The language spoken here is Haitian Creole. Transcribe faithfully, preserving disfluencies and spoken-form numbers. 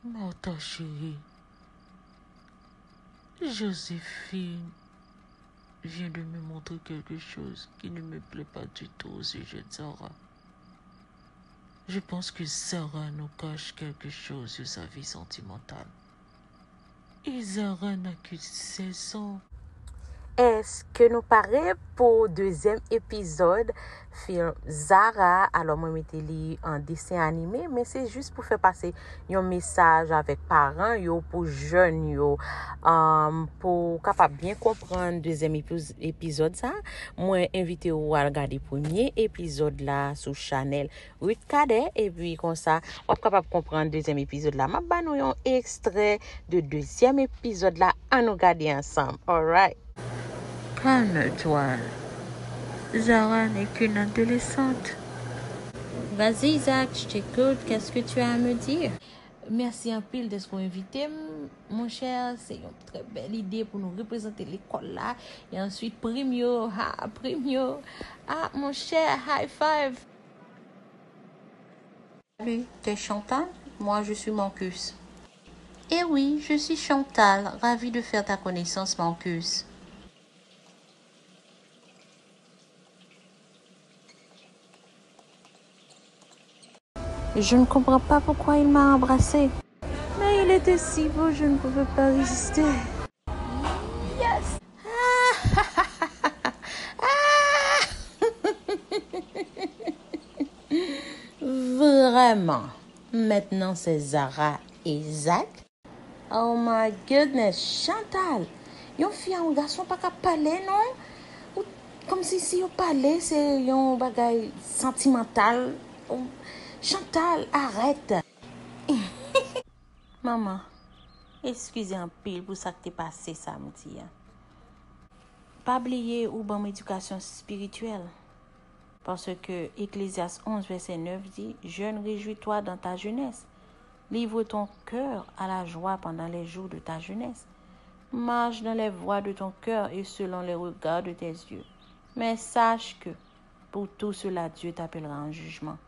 Martha chérie, Joséphine vient de me montrer quelque chose qui ne me plaît pas du tout au sujet de Zara. Je pense que Zara nous cache quelque chose sur sa vie sentimentale. Et Zara n'a que seize ans. Èske nou pare pou dezyèm epizòd fim Zara? Alò, mwen mete li an desen anime, men se jis pou fè pase yon mesaj avèk paran yo, pou jèn yo, um, pou kapab byen konprann dezyèm epiz-, epizòd sa. Mwen envite w al gade premye epizòd la sou chanèl Ruth Cadet, epi konsa, w ap kapab konprann dezyèm epizòd la. M ap ba nou yon ekstrè de dezyèm epizòd la. Ann nou gade ansanm. Alright. Calme-toi. Zara n'est qu'une adolescente. Vas-y, Isaac, je t'écoute. Qu'est-ce que tu as à me dire? Mèsi anpil dèske w envite m, monchè. Se yon trè bèl ide pou nou reprezante lekòl la. E answit, prim yo, ha, prim yo. Ah, monchè, high five. Salut, t'es Chantal? Moi, je suis Marcus. Eh oui, je suis Chantal, ravie de faire ta connaissance, Marcus. Je ne comprends pas pourquoi il m'a embrassé. Mais il était si beau, je ne pouvais pas résister. Yes! Vraiment. Maintenant, c'est Zara et Zach. Oh my goodness, Chantal! Yon fi a yon gason pa ka pale, non? Ou, kòmsi si yo pale, se yon bagay santimantal. Ou, Chantal, arèt! Manman, eskize anpil pou sa k te pase samdi a. Pa bliye ou ban m edikasyon espirityèl. Parce que Ecclésiaste onze, verset neuf dit, Jeune, réjouis-toi dans ta jeunesse. Livre ton cœur à la joie pendant les jours de ta jeunesse. Marche dans les voies de ton cœur et selon les regards de tes yeux. Mais sache que pour tout cela, Dieu t'appellera en jugement.